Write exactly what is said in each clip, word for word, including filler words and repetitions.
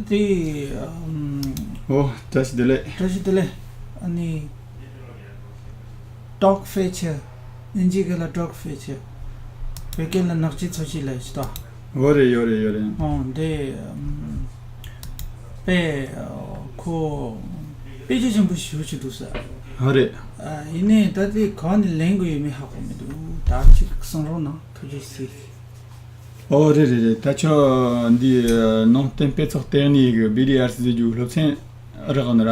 དེ། ཨམ། ཨོ། བཀྲ་ཤིས་བདེ་ལེགས། བཀྲ་ཤིས་བདེ་ལེགས། ཨ་ནི། Dog Catcher། དབྱིན་ཇིའི་སྐད་ལ་Dog Catcher། བོད་སྐད་ལ་ནག་ཆུའི་འཚོ་བྱེད་ལབ་ཡོད་ཤག་ད། ཨོ་རེད། ཡོད་རེད། ཡོད་རེད། ཨོ་དེ། ཨམ། དཔེ། ཁོ། དཔེ་ཆ་ཆེན་པོ་ཞེ་པོ་ཅིག་འདུག་ཟེར། ཨོ་རེད། ཨ། ཡིན་ནའི་ད་དེ་གང་ནས་ལེན་དགོས་ཡོད་མེད་ཧ་གོ་མི་འདུག་ད་ཅིག་གསུང་རོགས་གནང་། ཐུགས་རྗེ་ཆེ། ཨོ་རེད་རེད་རེད། ད་ཁྱོད་འདི་ནང་བསྟན་དཔེ་ཚོགས་ལྟེ་གནས་ཀྱི་བི་ཌི་ཨར་སི་ཟེར་རྒྱུ་སློབ་ཚན་རག་ནི་ར།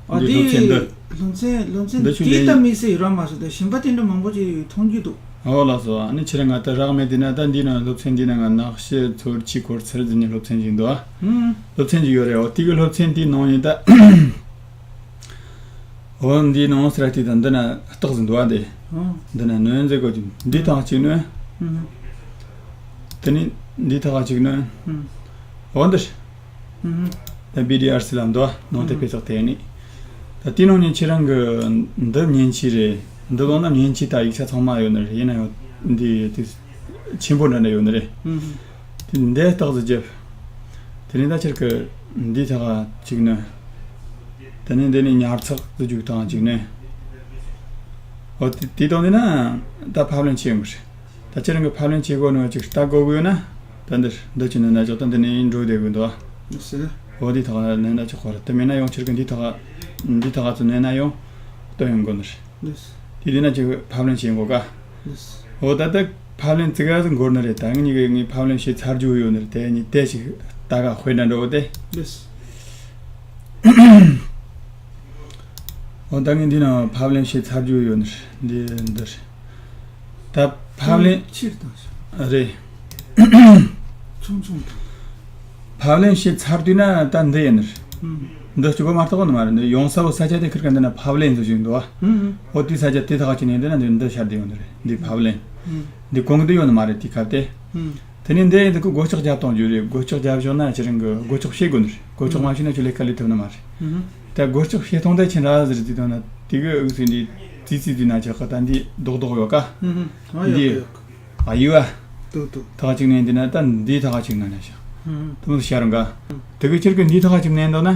ཨ། འདི་དེ་སློབ་ཚན་འདི། སློབ་ཚན། སློབ་ཚན་འདི་ཆུ་དེ་ལེན། ད་དམིགས་བསལ་ཡོད་ར་མ་སོང་། ད་གཞན་པ་དེ་འདྲ་མང་པོ་ཅིག་མཐོང་རྒྱུ་འདུག་ཨོ་ལགས་སོ། ཨ་ནི་ཁྱེད་རང་ང་ད་རག་མེད་དེ་ན། ད་འདི་ན་སློབ་ཚན་འདི་ན་ང་ནག་ཤི་ཚོར་ཆི་འཁོར་ཚར་ཟེར་ནི་སློབ་ཚན་ཞིག་འདུག་ཨ། ཧུམ། སློབ་ཚན་ཞིག་ཡོད་རེད། ཨོ་དེ་གི་སློབ་ཚན་དེའི་ནང་ཡིན་ད། འོ་འདིའི་ནང་སི་ར་ཏི་དང་འདི་ན་རྟགས་ཟིན་འདུག་བ་འདི། ཨང་། འདི་ན་ནོན་ཟེར་གོ་གི། འདི་ཐག་གཅིག་ནོན། ཨང་། དེ་ནི་འདི་ཐག་གཅིག་ནོན། ཨང་། འོ་འདིར། ཨང་། ད་བི་ཌི་ཨར་སི་ལ་འདུག་བ། ནང་དེ་ཨང་། དཔེ་ཚོགས་དེ་ནི། ད་དེའི་ནང་ནས་ཁྱེད་རང་གི་འདི་མཉེན་ཆས་རེད། འདི་ལོང་ན་མཉེན་ཆས་ད་ཡིག་ཆ་ཚང་མ་ཡོད་ནི་རེད། ཡིན་ན་ཡང་འདི་དེ་ཆེན་པོ་འདྲ་འདྲ་ཡོད་ནི་རེད། ཨང་། དེ་འདི་རྟགས་ཟིག་རྒྱབ། དེ་ནས་ད་ཁྱེད་ཀྱི་འདི་ཐག་གཅིག་ནོན། དེ་ནས་འདི་ནས་ཉར་ཚགས་སུ་བཅུག་དང་གཅིག་ནོན། འོ་དེ་དེ་དང་འདི་ན་ད་ཕབ་ལེན་བྱེད་ཡོང་གི་རེད། ད་ཁྱེད་རང་གི་ཕབ་ལེན་བྱེད་དགོས་ནོ་ཅིག་ལྟ་དགོས་ཀྱི་ཡོད་ན། ད་འདིར་འདི་ཅི་ནོན་ན་ཅོག་ད་འདི་ནས་འགྲོ་བསྡད་དགོས་འདུག་ཨ། ཟེར། འོ་འདི་ཐག་ནོན་ན་ཅོག་ཁོ་རེད། དེ་མེད་ན་ཡང་ཁྱེད་ཀྱི་འདི་ཐག་འདི་ཐག་ཚོ་ནོན་ན་ཡང་སྟོན་ཡོང་དགོས་ནི་རེད། ལགས། དེ་དེ་ན་ཅིག་ཕབ་ལེན་བྱེད་དགོས་ཀ། ལགས། འོ་ད་ལྟ་ཕབ་ལེན་ཙི་ག་ཟིག་འགོར་ནི་རེད། ད་ངས་ངས་ཕབ་ལེན་བྱས་ཚར་རྒྱུ་ཡོད་ནི་རེད། དེ་ནི་དེ་ཞིག་ད་ག་དཔེ་འདྲ་འགྲོ་བ་དེ། ལགས། འོ་ད་ངས་འདི་ན་ཕབ་ལེན་བྱས་ཚར་རྒྱུ་ཡོད་ནི་རེད། འདི་འདི་རེད། ད་ཕབ་ལེན། ཕྱིར་བཏང་ཞིང་། རེད། ཆུང་ཆུང་དང་། ཕབ་ལེན་བྱས་ཚར་དུས་ན་ད་འདི་ཡིན་ནི་རེད། ཨུམ། འདི་གཅིག་པོ་མ་གཏོགས་ནི་མ་རེད། འདི་ཡོང་ས་བོ་ས་ཆ་དེ་ཁིར་ཀ་འདི་ན་ཕབ་ལེན་ཟེར་ཞིག་འདུག་བ། ཨུམ། འོ་དེ་ས་ཆ་དེ་ཐག་ཅིག་ནས་འདི་ན་འདི་འདི་ཤར་བསྡད་ཡོང་ནི་རེད། འདི་ཕབ་ལེན། ཨུམ། འདི་གོང་གི་འདི་ཡོད་ནི་མ་རེད། དེ་ཁ་དེ། ཨུམ། དེ་ནས་འདི་འདི་གི་སྒོ་ལྕགས་རྒྱབ་གཏོང་རྒྱུ་རེད། སྒོ་ལྕགས་རྒྱབ་བཞག་ན་ཁྱེད་རང་གི་སྒོ་ལྕགས་ཕྱེ་དགོས་ནི་རེད། སྒོ་ལྕགས་མ་ཕྱེ་ན་ཁྱོད་ལས་ཀ་ལས་ཐུབ་ནི་མ་རེད། ཨུམ། ད་སྒོ་ལྕགས་ཕྱེ་སྟངས་དེ་ཁྱེད་རང་ཟེར་དུས་ན་དེ་གི་འུག་སི་འདི་ཙི་ཙི་དུས་ན་ཆགས་ཀ་ད་འདི་རྡོག་རྡོག་ཡོད་ཀ། ཨུམ། ཨ་ཡོད་འདི་ཡོད། ཨ་ཡོད་ཨ། ཏུ་ཏུ། ཐག་གཅིག་ནས་འདི་ན་ད་འདི་ཐག་གཅིག་ན་ན་ཤག་ཨུམ། དུ་མོ་ཤར་འགའ། དེ་གི་ཁྱེད་ཀྱི་འདི་ཐག་གཅིག་ནས་འདོད་ན།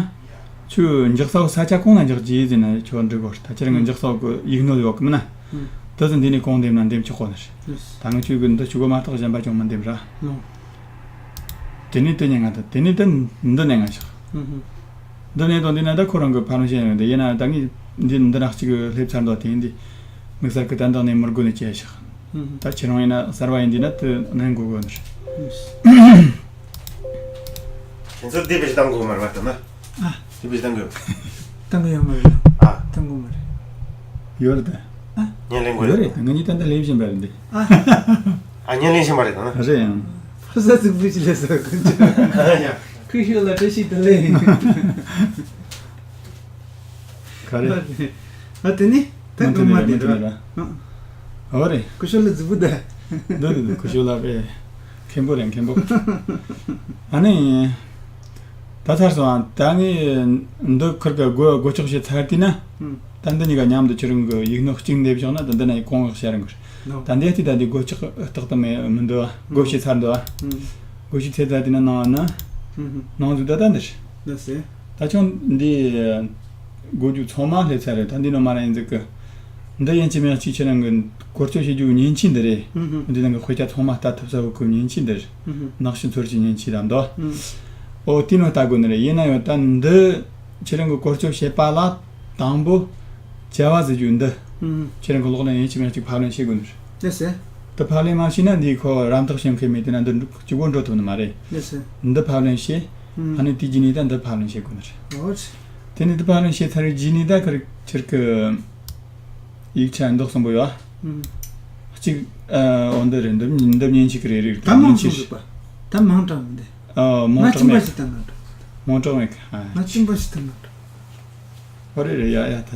ཁྱོད་འཇག་ས་བོ་ས་ཆ་གོང་ན་འཇག་རྒྱུ་ཡིན་ཟེར་ན་ཁྱོད་འགྲིག་གོ། ད་ཁྱེད་རང་གི་འཇག་ས་བོ་གི་ཡིག་སྣོད་ཡོད་གི་མིན་ན། ཨུམ། དེ་ཚོ་འདི་ནས་གོང་འདེམས་ན་འདེམས་ཆོག་གོ་ནི་རེད། ཨུམ། ད་ངས་ཁྱོད་ཀྱི་འདི་ཆུ་གོ་མ་གཏོགས་གཞན་པ་ཅུང་མི་འདེམས་ར། ཨུམ། དེ་ནས་དེ་ཉན་ང་ད། དེ་ནས་དེ་འདི་ནས་ང་ཤག་ཨུམ། འདི་ནས་དང་འདི་ན་ད་ཁོ་རང་གི་ཕ་རང་བཤད་ཡོང་དེ་ཡིན་ན་ད་ངས་འདི་འདི་རག་ཅིག་སླེབས་ཚར་འདུག་དེ་འདི་དམིགས་བསལ་གི་ད་འདི་ནས་མི་དགོས་ནས་བྱས་ཤག་ཨུམ། ད་ཁྱེད་རང་ཡིན་ན་གསར་བ་ཡིན་དུས་ན་དེ་ནན་དགོས་དགོས་ནི་རེད། ཁྱེད་ཚོ་དེ་བེད་སྤྱོད་གཏང་དགོས་མ་རེད་པ། ད་ན། ཨ། དེ་བེད་སྤྱོད་གཏང་དགོས། གཏང་གི་ཡོད་མ་རེད། ཨ། གཏང་དགོས་མ་རེད། ཡོད་རེད་ད། ཨ། ཉན་ལེན་དགོས་ཡོད་རེད། རེད། ད་ང་གཉིས་ད་ལྟ་ལས་བཞིན་པ་རེད་འདི། ཨ། ཨ། ཉན་ལེན་བཞིན་པ་རེད་ད་ན། རེད་ཡང་། ཕ་ས་ཚིག་བུ་ཅི་ལས་ས་ཀུན་ཅི། ཨ་ཡ། ཁུ་ཤུ་ལ་བཀྲ་ཤིས་བདེ་ལེགས། ག་རེ། ཨ། དེ་ནི་ད་མ་དེ་གོང་མ་ནི་དེ་རེད་མ་དེ་རེད། ཨ། འོ་རེད། ཀུ་ཤོ་ལ་རྫི་བུ་ད། འདི་འདི་འདི་ཀུ་ཤོ་ལ་རེད། མཁན་པོ་རེད་མཁན་པོ། ཨ་ནི། ད་ཚར་སོང་ཨ། ད་ངས་འདི་ཁུར་གི་སྒོ་སྒོ་ལྕགས་བྱས་ཚར་དུས་ན། ཨུམ། ད་འདི་གཉིས་ཀ་མཉམ་དུ་ཁྱེད་རང་གི་ཡིག་སྣོད་གཅིག་འདེབས་བཞག་ན་ད་འདི་ན་གོང་བཞག་བྱ་རང་གི། ནོ། ད་འདི་ལྟའི་ད་འདི་སྒོ་ལྕགས་རྟག་ཏུ་མེད་མི་འདུག་ཨ། སྒོ་ཕྱེ་ཚར་འདུག་ཨ། ཨུམ། སྒོ་ཕྱེ་ཚར་ད་དེ་ན་ནང་ན། ཨུམ། ནང་འཛུལ་ད་ད་འདིར། ད་སེ། ད་ཆུང་འདི། སྒོ་རྒྱུ་ཚང་མ་སླེབས་ཚར་རེད། ད་འདི་ནོ་མ་ར་ཡིན་ཟིག་གི། འདི་ཡིན་གཅིག་མིན་གཅིག་ཁྱེད་རང་གི་བཀོལ་སྤྱོད་བྱེད་རྒྱུ་མཉེན་ཆས་འདི་རེད། ཨུམ། འདི་ནང་གི་དཔེ་ཆ་ཚང་མ་ལྟ་ཐུབ་ས་བོ་གི་མཉེན་ཆས་འདི་རེད། ཨུམ། ནག་ཤི་ཚོར་གྱི་མཉེན་ཆས་ར་འདུག་ཨུམ། ཨོ་དེ་ནོ་ལྟ་དགོས་ནི་རེད། ཡིན་ན་ཡང་ད་འདི་ཁྱེད་རང་གི་བཀོལ་སྤྱོད་བྱེད་པ་ལ་དང་པོ་བྱ་བ་ཟེར་རྒྱུ་འདི། ཨུམ། ཁྱེད་རང་གི་ལོག་ལ་ཡིན་གཅིག་མིན་གཅིག་ཕབ་ལེན་བྱེད་དགོས་ནི་རེད། ལགས་སེ། དེ་ཕབ་ལེན་མ་བྱས་ན་འདི་ཁོ་རམ་འདེགས་བྱེད་མཁན་མེད་དེ་ན་འདི་གཅིག་པོ་འགྲོ་ཐུབ་ནི་མ་རེད། ལགས་སེ། འདི་ཕབ་ལེན་བྱས། ཨུམ། ཨ་ནི་དེ་རྗེས་ནས་ད་འདི་ཕབ་ལེན་བྱེད་དགོས་ནི་རེད། ཨོ་ཙི། དེ་ནས་འདི་ཕབ་ལེན་བྱས་ཚར་བའི་རྗེས་ནས་ད་ཁར་ཁྱེད་ཀྱི་ཡིག་ཆ་འདི་གསུམ་པོ་ཡོད། ཨུམ། གཅིག་ཨ། འོ་འདི་རེད། འདི་འདི་མཉེན་ཆས་ཀྱི་རེད་རེད། འདི་མང་མཉེན་ཆས། སོང་ཟིག་པ། ད་མང་དྲགས་མི་འདི། ཨ། མང་ང་དྲགས་གཅིན་པ་མེད། ཞིག་བཏང་ང་འགྲོ། མང་དྲགས་མེད་གི། ཨ། ང་གཅིན་པ་ཞིག་བཏང་ང་འགྲོ། ཧོ་རེད་རེད། ཡ་ཡ་ད།